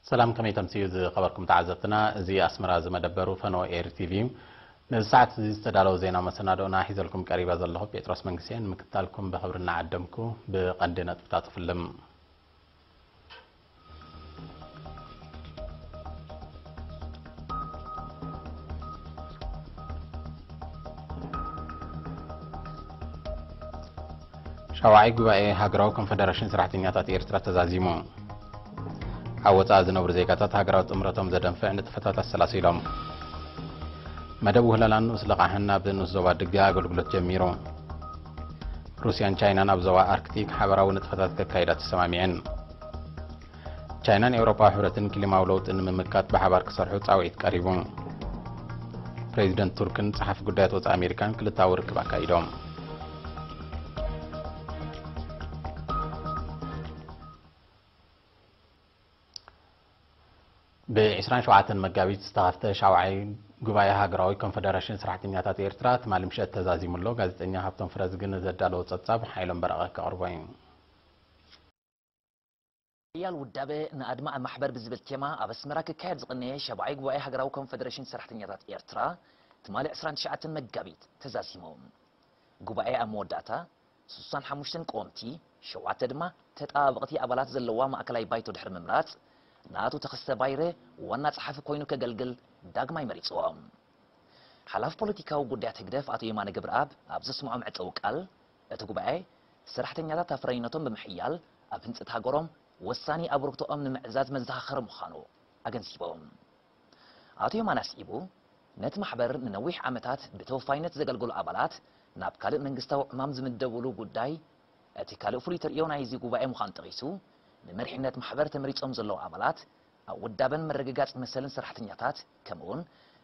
ሰላም፣ ከመይ ተምስዩ ዝኸበርኩም ተዓዘብትና? እዚ ኣስመራ ዝመደበሩ ፈነወ ኤሪ ቲቪ እዩ። ነዚ ሰዓት እዚ ዝተዳለወ ዜና መሰናዶና ሒዘልኩም ቀሪባ ዘለኹ ጴጥሮስ መንግስቴ። ንምክትታልኩም ብኽብሪ እናዓደምኩ፣ ብቐንዲ ነጥብታት ክፍልም። ሻውዓይ ጉባኤ ሃገራዊ ኮንፈደረሽን ሰራሕተኛታት ኤርትራ ተዛዚሙ። ኣብ ወጻኢ ዝነብሩ ዜጋታት ሃገራዊ ጥምረቶም ዘደንፍዕ ንጥፈታት ኣሰላሲሎም። መደብ ውህለላን ንኡስ ልቓሕን ኣብ ንኡስ ዞባ ድግዲ ኣገልግሎት ጀሚሩ። ሩስያን ቻይናን ኣብ ዞባ ኣርክቲክ ሓበራዊ ንጥፈታት ከካይዳ ተሰማሚዐን። ቻይናን ኤውሮፓዊ ሕብረትን ክሊማዊ ለውጢ ንምምካት ብሓባር ክሰርሑ ጻውዒት ቀሪቡ። ፕሬዚደንት ቱርክን ጸሓፊ ጉዳያት ወጻኢ ኣሜሪካን ክልታዊ ርክብ ኣካይዶም። ብ ዕስራን ሸውዓተን መጋቢት ዝተኸፍተ ሻውዓይ ጉባኤ ሃገራዊ ኮንፈደረሽን ሰራሕተኛታት ኤርትራ ትማሊ ምሸት ተዛዚሙ ኣሎ። ጋዜጠኛ ሃብቶም ፍረዝግን ዘዳለዎ ጸብጻብ ሓይሎም በረቐ ከቕርቦ እዩ። ሓያል ውዳበ ንኣድማዒ ማሕበር ብዝብል ቴማ ኣብ ኣስመራ ክካየድ ዝቐነየ ሻብዓይ ጉባኤ ሃገራዊ ኮንፈደሬሽን ሰራሕተኛታት ኤርትራ ትማሊ ዕስራን ትሽዓተን መጋቢት ተዛዚሙ። ጉባኤ ኣብ መወዳእታ ስሳን ሓሙሽተን ቀወምቲ፣ ሸውዓተ ድማ ተጣባበቕቲ ኣባላት ዘለዋ ማእከላይ ባይቶ ድሕሪ ምምራጽ፣ ንኣቶ ተኸስተ ባይረ ዋና ጸሓፊ ኮይኑ ከገልግል ዳግማይ መሪጽዎ። ሓላፊ ፖለቲካዊ ጉዳያት ህግደፍ ኣቶ የማነ ገብረኣብ ኣብ ዘስምዖ መዕጸዊ ቃል፣ እቲ ጉባኤ ሰራሕተኛታት ኣፍራይነቶም ብምሕያል ኣብ ህንጸት ሃገሮም ወሳኒ ኣበርክቶኦም ንምዕዛዝ መዘኻኸሪ ምዃኑ ኣገንዚቦም። ኣቶ የማነ ኣስዒቡ፣ ነቲ ማሕበር ንነዊሕ ዓመታት ብተወፋይነት ዘገልገሉ ኣባላት ናብ ካልእ መንግስታዊ ዕማም ዝምደብሉ ጉዳይ እቲ ካልእ ፍሉይ ተርእዮ ናይዚ ጉባኤ ምዃኑ ጠቒሱ፣ ንመሪሕነት ማሕበር ተመሪጾም ዘለዉ ኣባላት ኣብ ውዳበን ምርግጋጽ መሰልን ሰራሕተኛታት፣ ከምኡውን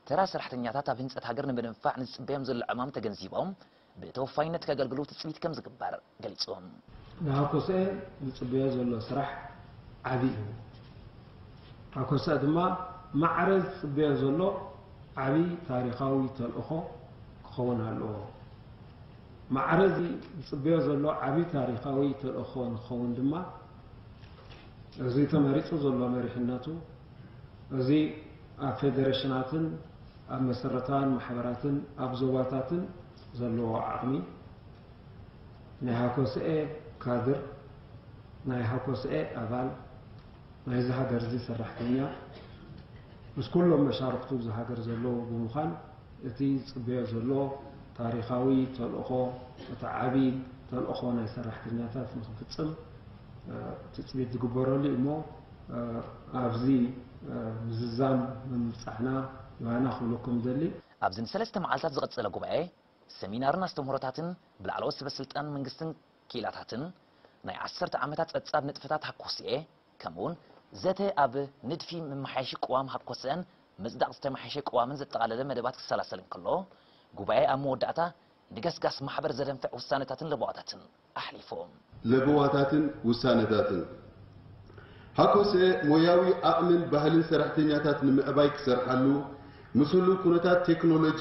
ተራ ሰራሕተኛታት ኣብ ህንጸት ሃገር ንምድንፋዕ ንዝጽበዮም ዘሎ ዕማም ተገንዚቦም ብተወፋይነት ከገልግሉ ትጽቢት ከም ዝግበር ገሊጹ። ንሃኮስኤ ዝጽበዮ ዘሎ ስራሕ ዓቢ እዩ። ሃኮስኤ ድማ ማዕረ ዝጽበዮ ዘሎ ዓቢ ታሪኻዊ ተልእኾ ክኸውን ኣለዎ። ማዕረ እዚ ዝጽበዮ ዘሎ ዓቢ ታሪኻዊ ተልእኾ ንክኸውን ድማ፣ እዚ ተመሪጹ ዘሎ መሪሕነቱ፣ እዚ ኣብ ፌደሬሽናትን ኣብ መሰረታውያን ማሕበራትን ኣብ ዞባታትን ዘለዎ ዓቕሚ፣ ናይ ሃኮስኤ ካድር፣ ናይ ሃኮስኤ ኣባል፣ ናይዚ ሃገር እዚ ሰራሕተኛ፣ ምስ ኩሎም መሻርኽቱ እዚ ሃገር ዘለዉ ብምዃን፣ እቲ ዝጽበዮ ዘሎ ታሪኻዊ ተልእኾ፣ እቲ ዓቢ ተልእኾ ናይ ሰራሕተኛታት ንኽፍጽም፣ እ፣ ትጽቢት ዝግበረሉ እዩ እሞ፣ እ፣ ኣብዚ፣ እ፣ ምዝዛም ምምጻዕና ይባና ክብለኩም ደሊ። ኣብዚ ንሰለስተ መዓልታት ዝቐጸለ ጉባኤ፣ ሰሚናርን ኣስተምህሮታትን ብላዕለዎት ሰበ ስልጣን መንግስትን ክኢላታትን ናይ ዓሰርተ ዓመታት ጸብጻብ ንጥፈታት ሃኮስኤ፣ ከምኡውን ዘተ ኣብ ንድፊ መመሓየሺ ቅዋም ሃኮስኤን ምጽዳቕ ዝተመሓየሸ ቅዋምን ዘጠቓለለ መደባት ክሰላሰል እንከሎ፣ ጉባኤ ኣብ መወዳእታ ንገስጋስ ማሕበር ዘደንፍዕ ውሳነታትን ለበዋታትን ኣሕሊፉ። ለበዋታትን ውሳነታትን። ሃኮስኤ ሞያዊ ዓቕምን ባህልን ሰራሕተኛታት ንምዕባይ ክሰርሓሉ፣ ምስ ህሉው ኩነታት ቴክኖሎጂ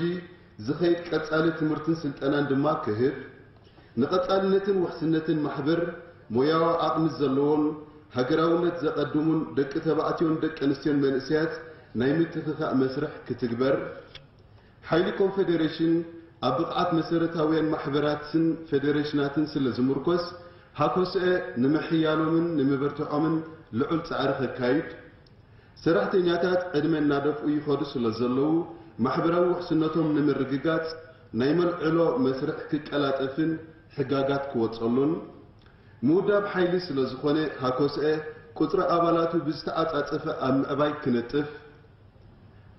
ዝኸይድ ቀጻሊ ትምህርትን ስልጠናን ድማ ክህብ፣ ንቐጻልነትን ውሕስነትን ማሕበር ሞያዊ ዓቕሚ ዘለዎን ሃገራውነት ዘቐድሙን ደቂ ተባዕትዮን ደቂ ኣንስትዮን መንእሰያት ናይ ምትኽኻእ መስርሕ ክትግበር፣ ሓይሊ ኮንፌደሬሽን ኣብ ብቕዓት መሰረታውያን ማሕበራትን ፌደሬሽናትን ስለ ዝምርኮስ፣ ሃኮስኤ ንምሕያሎምን ንምብርትዖምን ልዑል ጻዕሪ ከካይድ፣ ሰራሕተኛታት ዕድመ እናደፍኡ ይኸዱ ስለ ዘለዉ፣ ማሕበራዊ ውሕስነቶም ንምርግጋጽ ናይ መልዕሎ መስርሕ ክቀላጠፍን ሕጋጋት ክወጸሉን፣ ምውዳብ ሓይሊ ስለ ዝኾነ፣ ሃኮስኤ ቁጽሪ ኣባላቱ ብዝተዓጻጸፈ ኣብ ምዕባይ ክነጥፍ፣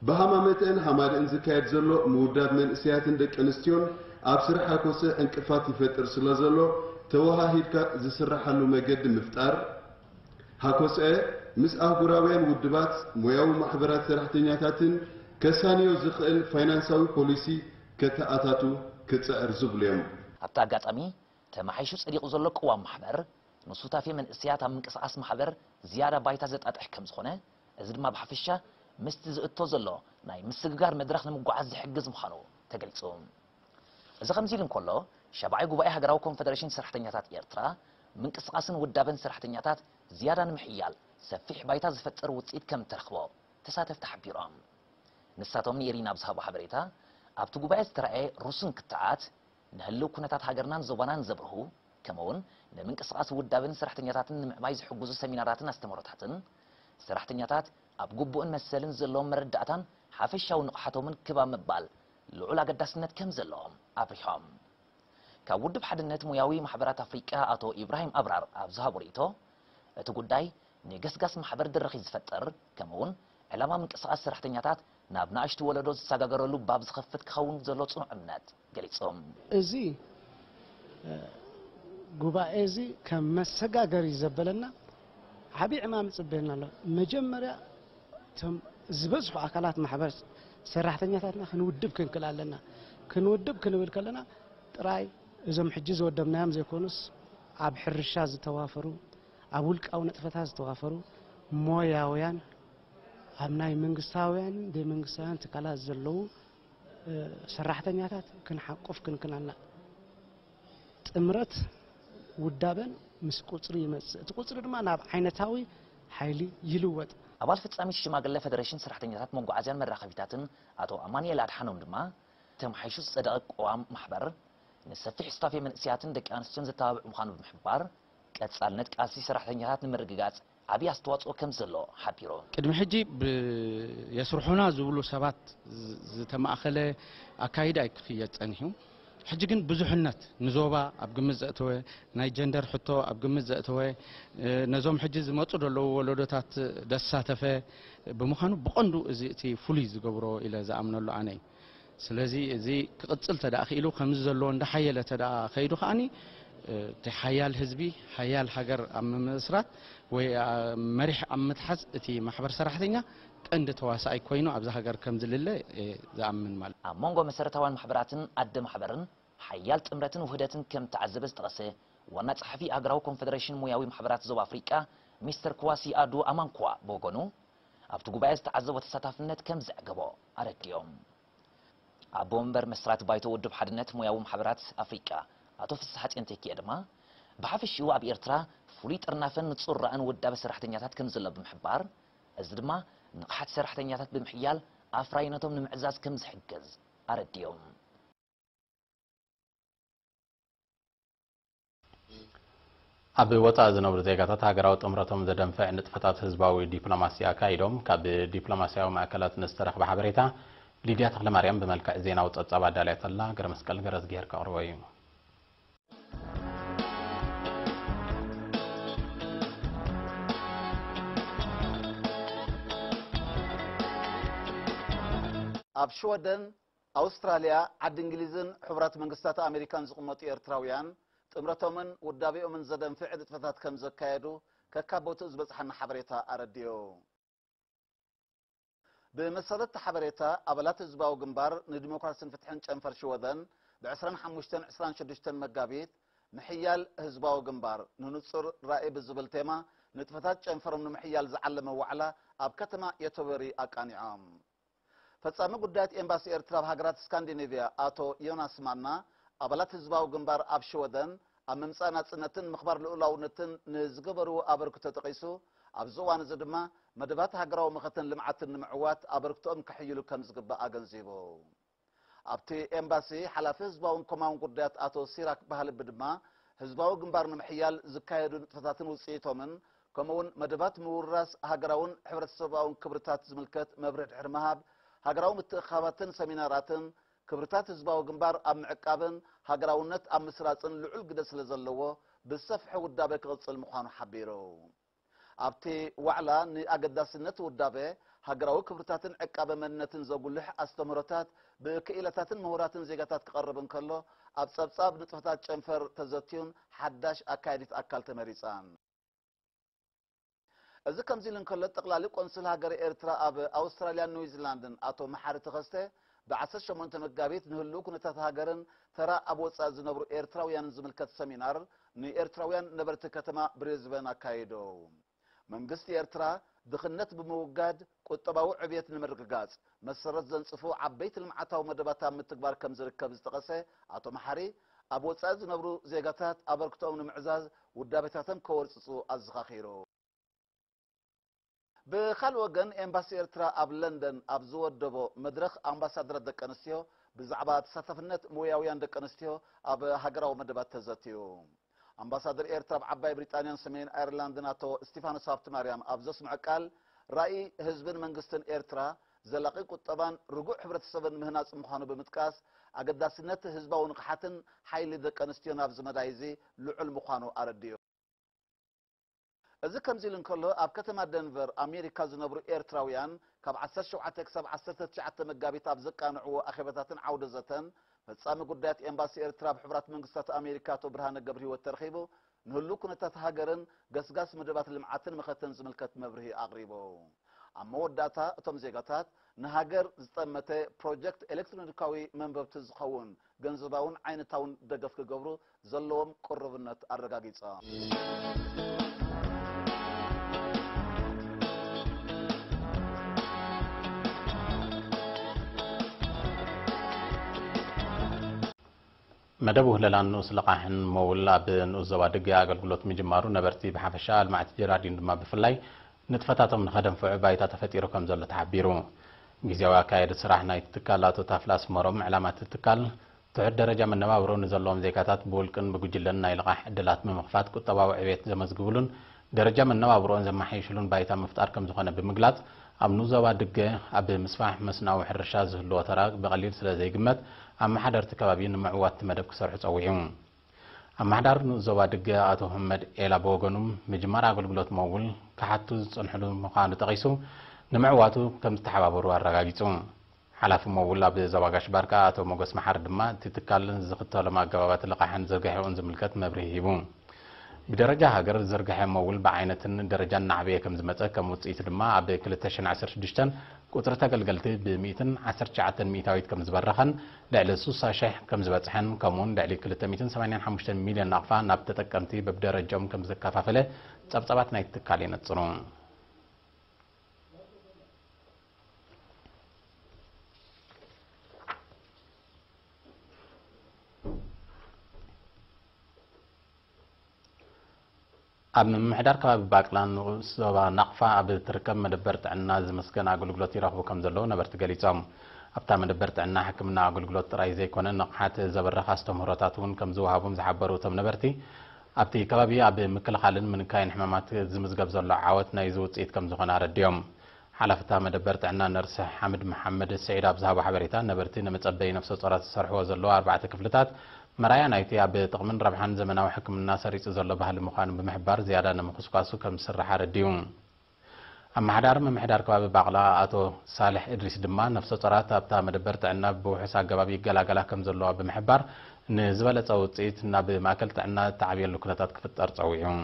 ብሃማመተአን ሃማደአን ዝካየድ ዘሎ ምውዳብ መንእሰያትን ደቂ ኣንስትዮን ኣብ ስራሕ ሃኮስኤ ዕንቅፋት ይፈጥር ስለ ዘሎ፣ ተወሃሂድካ ዝስራሓሉ መገዲ ምፍጣር፣ ሃኮስኤ ምስ ኣህጉራውያን ውድባት፣ ሞያዊ ማሕበራት ሰራሕተኛታትን ከሳንዮ ዝኽእል ፋይናንሳዊ ፖሊሲ ከተኣታቱ ክጽዕር ዝብሉ እዮም። ኣብቲ ኣጋጣሚ፣ ተማሓይሹ ጸዲቑ ዘሎ ቅዋም ማሕበር፣ ንሱታፌ መንእሰያት ኣብ ምንቅስቓስ ማሕበር ዝያዳ ባይታ ዘጣጥሕ ከም ዝኾነ፣ እዚ ድማ ብሓፈሻ ምስቲ ዝእቶ ዘሎ ናይ ምስግጋር መድረኽ ንምጉዓዝ ዝሕግዝ ምዃኑ ተገሊጹ። እዚ ከምዚ ኢሉ እንከሎ፣ ሻብዓይ ጉባኤ ሃገራዊ ኮንፈደሬሽን ሰራሕተኛታት ኤርትራ፣ ምንቅስቓስን ውዳበን ሰራሕተኛታት ዝያዳ ንምሕያል ሰፊሕ ባይታ ዝፈጥር ውፅኢት ከም እተረኽቦ ተሳተፍቲ ሓቢሮም። ንሳቶም ንኤሪና ኣብ ዝሃቦ ሓበሬታ፣ ኣብቲ ጉባኤ ዝተረኣየ ሩሱን ክትዓት ንህልው ኩነታት ሃገርናን ዞባናን ዘብርሁ፣ ከምኡውን ንምንቅስቓስ ውዳብን ሰራሕተኛታትን ንምዕባይ ዝሕግዙ ሰሚናራትን ኣስተምህሮታትን፣ ሰራሕተኛታት ኣብ ግቡእን መሰልን ዘለዎም መረዳእታን ሓፈሻዊ ንቕሓቶምን ክብ ኣብ ምባል ልዑል ኣገዳስነት ከም ዘለዎም ኣብሪሆም። ካብ ውድብ ሓድነት ሙያዊ ማሕበራት ኣፍሪቃ ኣቶ ኢብራሂም ኣብራር ኣብ ዝሃቦ ርእይቶ፣ እቲ ጉዳይ ንገስጋስ ማሕበር ድርኺት ዝፈጥር፣ ከምኡውን ዕላማ ምንቅስቓስ ሰራሕተኛታት ናብ ንኣሽቱ ወለዶ ዝሰጋገረሉ ባብ ዝኸፍት ክኸውን ዘሎ ጽኑዕ እምነት ገሊጾም። እዚ ጉባኤ እዚ ከም መሰጋገሪ ዘበለና ዓቢ ዕማም ይጽበየና ኣሎ። መጀመርያ እቶም ዝበዝሑ ኣካላት ማሕበር ሰራሕተኛታትና ክንውድብ ክንክእል ኣለና። ክንውድብ ክንብል ከለና ጥራይ እዞም ሕጂ ዝወደብናዮም ዘይኮኑስ፣ ኣብ ሕርሻ ዝተዋፈሩ፣ ኣብ ውልቃዊ ንጥፈታት ዝተዋፈሩ ሞያውያን፣ ኣብ ናይ መንግስታውያንን ዘይመንግስታውያን ትካላት ዘለዉ ሰራሕተኛታት ክንሓቁፍ ክንክናና። ጥምረት ውዳበን ምስ ቁጽሪ ይመጽእ፣ እቲ ቁጽሪ ድማ ናብ ዓይነታዊ ሓይሊ ይልወጥ። ኣባል ፈጻሚት ሽማግለ ፈደሬሽን ሰራሕተኛታት መጓዓዝያን መራኸቢታትን ኣቶ ኣማንኤል ኣድሓኖም ድማ፣ ተመሓይሹ ዝጸደቐ ቅዋም ማሕበር ንሰፊሕ ስታፌ መንእሰያትን ደቂ ኣንስትዮን ዘተባብዕ ምዃኑ ብምሕባር፣ ቀጻልነት ቃልሲ ሰራሕተኛታት ንምርግጋጽ ዓቢ ኣስተዋጽኦ ከም ዘሎ ሓቢሩ። ቅድሚ ሕጂ የስርሑና ዝብሉ ሰባት ዝተማእኸለ ኣካይዳ እዩ ክኽየድ ጸኒሑ። ሕጂ ግን ብዙሕነት ንዞባ ኣብ ግምት ዘእተወ፣ ናይ ጀንደር ሕቶ ኣብ ግምት ዘእተወ፣ ነዞም ሕጂ ዝመጹ ዘለዉ ወለዶታት ዘሳተፈ ብምዃኑ ብቐንዱ እዚ እቲ ፍሉይ ዝገብሮ ኢለ ዝኣምነሉ ኣነ እዩ። ስለዚ እዚ ክቕጽል ተደኣ ክኢሉ ከምዚ ዘለዎ እንዳሓየለ ተደኣ ከይዱ ከኣኒ እቲ ሓያል ህዝቢ ሓያል ሃገር ኣብ ምምስራት ወይ መሪሕ ኣብ ምትሓዝ እቲ ማሕበር ሰራሕተኛ ቀንዲ ተዋሳኣይ ኮይኑ ኣብዚ ሃገር ከም ዝልለ ዝኣምን ማለት። ኣብ መንጎ መሰረታውያን ማሕበራትን ኣደ ማሕበርን ሓያል ጥምረትን ውህደትን ከም ተዓዘበ ዝጠቐሰ ዋና ጸሓፊ ሃገራዊ ኮንፈደሬሽን ሙያዊ ማሕበራት ዞባ ኣፍሪቃ ሚስተር ክዋሲ ኣዱ ኣማንኳ ብወገኑ ኣብቲ ጉባኤ ዝተዓዘቦ ተሳታፍነት ከም ዘዕገቦ ኣረዲኦም። ኣቦ መንበር መስራቲ ባይቶ ውድብ ሓድነት ሙያዊ ማሕበራት ኣፍሪቃ ኣቶ ፍስሓጽዮን ተኪኤ ድማ ብሓፈሽኡ ኣብ ኤርትራ ፍሉይ ጥርናፈን ንጹር ራእን ውዳበ ሰራሕተኛታት ከም ዘሎ ብምሕባር፣ እዚ ድማ ንቕሓት ሰራሕተኛታት ብምሕያል ኣፍራይነቶም ንምዕዛዝ ከም ዝሕግዝ ኣረዲኦም። ኣብ ወጻኢ ዝነብሩ ዜጋታት ሃገራዊ ጥምረቶም ዘደንፍዕ ንጥፈታት ህዝባዊ ዲፕሎማሲ ኣካይዶም። ካብ ዲፕሎማሲያዊ ማእከላት ንዝተረኽበ ሓበሬታ ሊድያ ተኽለማርያም ብመልክዕ ዜናዊ ጸብጻብ ኣዳልያቶ ኣላ። ገረመስቀል ገረዝግሄር ከቕርቦ እዩ። ኣብ ሽወደን ኣውስትራልያ፣ ዓዲ እንግሊዝን ሕቡራት መንግስታት ኣሜሪካን ዝቕመጡ ኤርትራውያን፣ ጥምረቶምን ውዳቤኦምን ዘደንፍዕ ንጥፈታት ከም ዘካየዱ ከካብ ቦትኡ ዝበጽሓና ሓበሬታ ኣረዲኡ። ብመሰረት እቲ ሓበሬታ፣ ኣባላት ህዝባዊ ግንባር ንዲሞክራስን ፍትሕን ጨንፈር ሽወደን፣ ብ ዕስራን ሓሙሽተን ዕስራን ሽዱሽተን መጋቢት፣ ምሕያል ህዝባዊ ግንባር፣ ንንጹር ራኢ ብዝብል ቴማ፣ ንጥፈታት ጨንፈሮም ንምሕያል ዝዓለመ ዋዕላ ኣብ ከተማ የቶበሪ ኣቃኒዖም። ፈጻሚ ጉዳያት ኤምባሲ ኤርትራ ኣብ ሃገራት ስካንዲኔቭያ ኣቶ ዮናስ ማና፣ ኣባላት ህዝባዊ ግንባር ኣብ ሽወደን ኣብ ምምጻእ ናጽነትን ምኽባር ልኡላውነትን ንዝገበርዎ ኣበርክቶ ጠቒሱ፣ ኣብዚ እዋን እዚ ድማ መደባት ሃገራዊ መኸተን ልምዓትን ንምዕዋት ኣበርክቶኦም ከሕይሉ ከም ዝግባእ ኣገንዚቡ። ኣብቲ ኤምባሲ ሓላፊ ህዝባውን ኮማውን ጉዳያት ኣቶ ሲራክ ባህልቢ ድማ፣ ህዝባዊ ግንባር ንምሕያል ዝካየዱ ንጥፈታትን ውጽኢቶምን፣ ከምኡ'ውን መደባት ምውርራስ ሃገራውን ሕብረተሰባውን ክብርታት ዝምልከት መብርሂ ድሕሪ ምሃብ፣ ሃገራዊ ምትእኽኻባትን ሰሚናራትን፣ ክብርታት ህዝባዊ ግንባር ኣብ ምዕቃብን ሃገራውነት ኣብ ምስራጽን ልዑል ግደ ስለ ዘለዎ፣ ብሰፍሒ ውዳበ ክቕጽል ምዃኑ ሓቢሩ። ኣብቲ ዋዕላ፣ ንኣገዳስነት ውዳበ፣ ሃገራዊ ክብርታትን ዕቃበ መንነትን ዘጉልሕ ኣስተምህሮታት ብክኢላታትን ምሁራትን ዜጋታት ክቐርብ እንከሎ፣ ኣብ ጸብጻብ ንጥፈታት ጨንፈር ተዘትዩን ሓዳሽ ኣካያዲት ኣካል ተመሪጻን። እዚ ከምዚ ኢሉ እንከሎ፣ ጠቕላሊ ቆንስል ሃገረ ኤርትራ ኣብ ኣውስትራልያን ኒውዚላንድን ኣቶ መሓሪ ተኸስተ፣ ብ ዓሰርተ ሸሞንተ መጋቢት ንህልው ኩነታት ሃገርን ተራ ኣብ ወጻኢ ዝነብሩ ኤርትራውያንን ዝምልከት ሰሚናር ንኤርትራውያን ነበርቲ ከተማ ብሪዝበን ኣካይዱ። መንግስቲ ኤርትራ ድኽነት ብምውጋድ ቁጠባዊ ዕብየት ንምርግጋጽ መሰረት ዘንጽፉ ዓበይቲ ልምዓታዊ መደባት ኣብ ምትግባር ከም ዝርከብ ዝጠቐሰ ኣቶ መሓሪ፣ ኣብ ወጻኢ ዝነብሩ ዜጋታት ኣበርክቶኦም ንምዕዛዝ ውዳቤታቶም ከወርጽጹ ኣዘኻኺሩ። ብኻልእ ወገን፣ ኤምባሲ ኤርትራ ኣብ ለንደን ኣብ ዝወደቦ መድረኽ፣ ኣምባሳደራት ደቂ ኣንስትዮ ብዛዕባ ተሳታፍነት ሞያውያን ደቂ ኣንስትዮ ኣብ ሃገራዊ መደባት ተዘትዩ። ኣምባሳደር ኤርትራ ኣብ ዓባይ ብሪጣንያን ሰሜን ኣየርላንድን ኣቶ እስቲፋኖስ ሃብተማርያም ኣብ ዘስምዖ ቃል፣ ራእይ ህዝብን መንግስትን ኤርትራ ዘላቒ ቁጠባን ርጉእ ሕብረተሰብን ምህናጽ ምዃኑ ብምጥቃስ፣ ኣገዳስነት ህዝባዊ ንቕሓትን ሓይሊ ደቂ ኣንስትዮን ኣብዚ መዳይ እዚ ልዑል ምዃኑ ኣረዲኡ። እዚ ከምዚ ኢሉ እንከሎ፣ ኣብ ከተማ ደንቨር ኣሜሪካ ዝነብሩ ኤርትራውያን፣ ካብ ዓሰርተ ሸውዓተ ክሳብ ዓሰርተ ትሽዓተ መጋቢት ኣብ ዘቃንዕዎ ኣኼባታትን ዓውደ ዘተን፣ ፈጻሚ ጉዳያት ኤምባሲ ኤርትራ ኣብ ሕቡራት መንግስታት ኣሜሪካ ኣቶ ብርሃነ ገብረህይወት ተረኺቡ፣ ንህሉ ኩነታት ሃገርን ገስጋስ መደባት ልምዓትን መኸተን ዝምልከት መብርሂ ኣቕሪቡ። ኣብ መወዳእታ፣ እቶም ዜጋታት ንሃገር ዝጠመተ ፕሮጀክት ኤሌክትሮኒካዊ መንበብቲ ዝኸውን ገንዘባውን ዓይነታውን ደገፍ ክገብሩ ዘለዎም ቅሩብነት ኣረጋጊጾም። መደብ ውህለላን ንኡስ ልቓሕን መውል ኣብ ንኡስ ዞባ ድገ ኣገልግሎት ምጅማሩ ነበርቲ ብሓፈሻ፣ ኣልማዕቲ ጀራዲን ድማ ብፍላይ ንጥፈታቶም ንኸደንፍዑ ባይታ ተፈጢሩ ከም ዘሎ ተሓቢሩ። ግዜያዊ ኣካየዲ ስራሕ ናይቲ ትካል ኣቶ ታፍላ ኣስመሮም፣ ዕላማ እቲ ትካል ትሑት ደረጃ መነባብሮ ንዘለዎም ዜጋታት ብውልቅን ብጉጅለን ናይ ልቓሕ ዕድላት ብምኽፋት ቁጠባዊ ዕቤት ዘመዝግብሉን ደረጃ መነባብሮን ዘመሓይሽሉን ባይታ ምፍጣር ከም ዝኾነ ብምግላጽ፣ ኣብ ንኡስ ዞባ ድገ ኣብ ምስፋሕ መስኖኣዊ ሕርሻ ዝህልዎ ተራ ብቐሊል ስለ ዘይግመት፣ ኣመሓደርቲ ከባቢ ንምዕዋት እቲ መደብ ክሰርሑ ጸዊዑ። ኣመሓዳሪ ንኡስ ዞባ ድገ ኣቶ ህመድ ኤላ ብወገኑ፣ ምጅማር ኣገልግሎት መውል ክሓቱ ዝጸንሕሉ ምዃኑ ጠቒሱ፣ ንምዕዋቱ ከም ዝተሓባበሩ ኣረጋጊጹ። ሓላፊ መውል ኣብ ዞባ ጋሽ ባርካ ኣቶ ሞገስ መሓሪ ድማ፣ እቲ ትካል ዝኽተሎም ኣገባባት ልቓሕን ዝርግሐኡን ዝምልከት መብርሂ ሂቡ። ብደረጃ ሃገር ዝርግሐ መውል ብዓይነትን ደረጃን እናዓበየ ከም ዝመጸ፣ ከም ውጽኢቱ ድማ ኣብ ክልተ ሽሕን ዓሰርተ ሽዱሽተን ቁጽሪ ተገልገልቲ ብ ሚእትን ዓሰርተ ትሽዓተን ሚእታዊት ከም ዝበረኸን፣ ልዕሊ ስሳ ሽሕ ከም ዝበጽሐን፣ ከምኡውን ልዕሊ ክልተ ሚእትን ሰማንያን ሓሙሽተን ሚልዮን ናቕፋ ናብ ተጠቀምቲ በብደረጃኦም ከም ዘከፋፈለ ጸብጻባት ናይቲ ትካል የነጽሩ። ኣብ ምምሕዳር ከባቢ ባቅላ ንኡስ ዞባ ናቕፋ ኣብ እትርከብ መደበር ጥዕና ዝምስገን ኣገልግሎት ይረኽቡ ከም ዘለዉ ነበርቲ ገሊጾም። ኣብታ መደበር ጥዕና ሕክምና ኣገልግሎት ጥራይ ዘይኮነ፣ ንቕሓት ዘብርኽ ኣስተምህሮታት እውን ከም ዝወሃቦም ዝሓበሩ እቶም ነበርቲ፣ ኣብቲ ከባቢ ኣብ ምክልኻልን ምንካይን ሕማማት ዝምዝገብ ዘሎ ዓወት ናይዚ ውጽኢት ከም ዝኾነ ኣረዲኦም። ሓላፊ እታ መደበር ጥዕና ነርስ ሓምድ መሓመድ ስዒድ ኣብ ዝሃቦ ሓበሬታ፣ ነበርቲ ንመጸበዪ ነፍሰ ጾራት ዝሰርሕዎ ዘለዉ ኣርባዕተ ክፍልታት መርኣያ ናይቲ ኣብ ጥቕምን ረብሓን ዘመናዊ ሕክምና ሰሪጹ ዘሎ ባህሊ ምዃኑ ብምሕባር፣ ዝያዳ ንምኹስኳሱ ከም ዝስራሕ ኣረዲኡ። ኣመሓዳሪ ምምሕዳር ከባቢ ባቕላ ኣቶ ሳልሕ እድሪስ ድማ፣ ነፍሰ ጾራት ኣብታ መደበር ጥዕና ብውሑስ ኣገባብ ይገላገላ ከም ዘለዋ ብምሕባር፣ ንዝበለጸ ውጽኢት ናብ ማእከል ጥዕና እትዓብየሉ ኩነታት ክፍጠር ጸዊዑ።